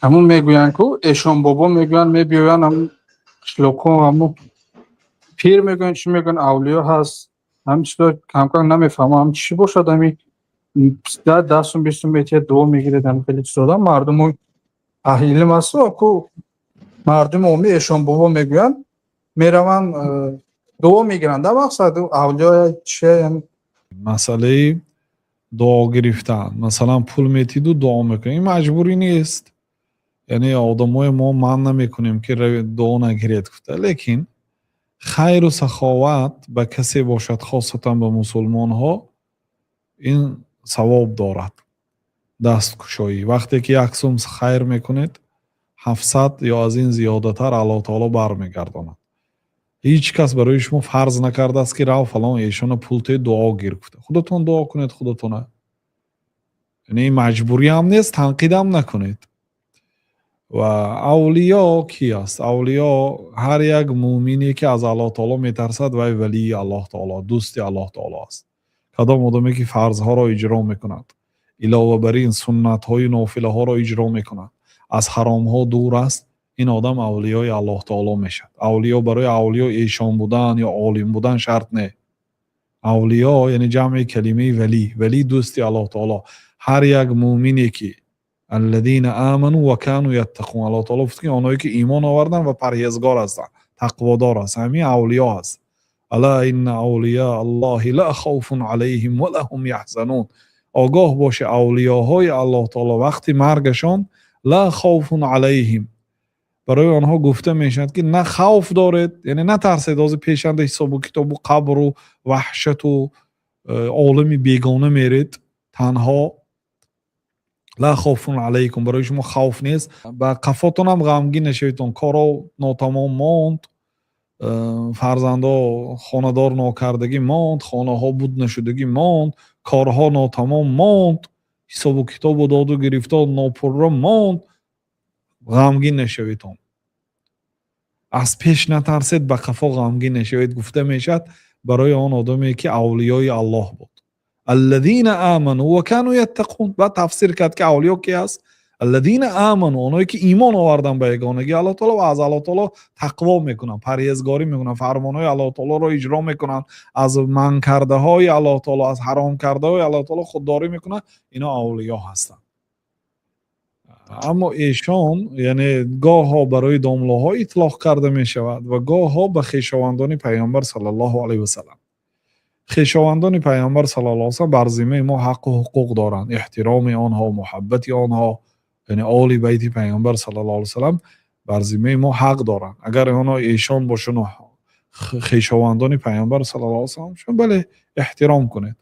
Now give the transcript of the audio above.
Ҳамун мегӯянд, ку эшонбобо мегӯянд, мебиёянд ҳамун қишлоқҳо, ҳамун пир мегӯянд, чӣ мегӯянд, авлиё ҳаст. Ҳамин чизо камкам намефаҳмам, ҳам чӣ бошад, ҳами 10 сум, 20 сум метиҳад, дуо мегиред, ҳамин хеле чизода мардуму аҳли илм ҳасту ку мардуми оммӣ эшонбобо мегӯянд, мераванд, дуо мегиранд, да мақсад авлиё чи. Масъалаи дуо гирифтан, масалан, пул метиду дуо мекунӣ, ин маҷбурӣ нест. Яъне одамои мо манъ намекунем, ки дуо нагиред гуфта, лекин хайру саховат ба касе бошад, хосатан ба мусулмонҳо, ин савоб дорад. Дасткушоӣ, вақте ки 1 сум хайр мекунед, 700 ё аз ин зиёдатар Аллоҳ таоло бармегардонад. Ҳеҷ кас барои шумо фарз накардааст, ки рав, фалон эшона пул те, дуо гир гуфта. Худатон дуо кунед худатона. Яъне ин маҷбуриам нест, танқидам накунед. Ва авлиё кӣ аст? Авлиё ҳар як мӯъмине, ки аз Аллоҳ таоло метарсад, вай валии Аллоҳ таоло, дӯсти Аллоҳ таоло аст. Кадом одаме ки фарзҳоро иҷро мекунад, илова бар ин суннатҳои нофилаҳоро иҷро мекунад, аз ҳаромҳо дур аст, ин одам авлиёи Аллоҳ таоло мешавад. Авлиё, барои авлиё эшон будан ё олим будан шарт не. Авлиё яъне ҷамъи калимаи валӣ. Валӣ — дӯсти Аллоҳ таоло. Ҳар як мӯъмине ки аллазина аману ва кану яттақун, Аллоҳ таоло гуфт, ки онҳое ки имон оварданд ва парҳезгор ҳастанд, тақводор ҳастанд, ҳамин авлиё ҳаст. Ала инна авлиё аллоҳи ла хавфун алайҳим ва ла ҳум яҳзанун. Огоҳ боше, авлиёҳои Аллоҳ таоло вақти маргашон ла хавфун алайҳим, барои онҳо гуфта мешавад, ки на хавф доред, яъне натарсед, ҳозир пешанда ҳисобу китобу қабру ваҳшату олами бегона меред танҳо. Ла хавфун алайкум, барои шумо хавф нест, ба қафотонам ғамгин нашаведон, коро нотамом монд, фарзандо хонадор нокардагӣ монд, хонаҳо буд нашудагӣ монд, корҳо нотамом монд, ҳисобу китобу доду гирифтор нопурра монд, ғамгин нашаведон. Аз пеш натарсед, ба қафо ғамгин нашавед, гуфта мешавад барои он одаме, ки авлиёи Аллоҳ буд. Аллазина аману ва кану яттақун. Баъд тафсир кард, ки авлиё ки аст? Аллазина аману, онҳое ки имон овардан ба ягонагии Аллоҳ таоло ва аз Аллоҳ таоло тақво мекунанд, парҳезгорӣ мекунанд, фармонҳои Аллоҳ таолоро иҷро мекунанд, аз манъкардаҳои Аллоҳ таоло, аз ҳаромкардаҳои Аллоҳ таоло худдорӣ мекунанд, ино авлиё ҳастанд. Аммо эшон, яъне гоҳҳо барои домлоҳо итлоқ карда мешавад ва гоҳҳо ба хешовандони Пайғамбар саллаллоҳу алайҳи васалам. Хешовандони Пайғамбар саллаллоҳу алайҳи васалам бар зиммаи мо ҳаққу ҳуқуқ доранд. Эҳтироми онҳо, муҳаббати онҳо, яъне оли байти Пайғамбар саллаллоҳу алайҳи васалам бар зиммаи мо ҳақ доранд. Агар онҳо эшон бошану хешовандони Пайғамбар саллаллоҳу алайҳи васалам бошанд, бале, эҳтиром кунед.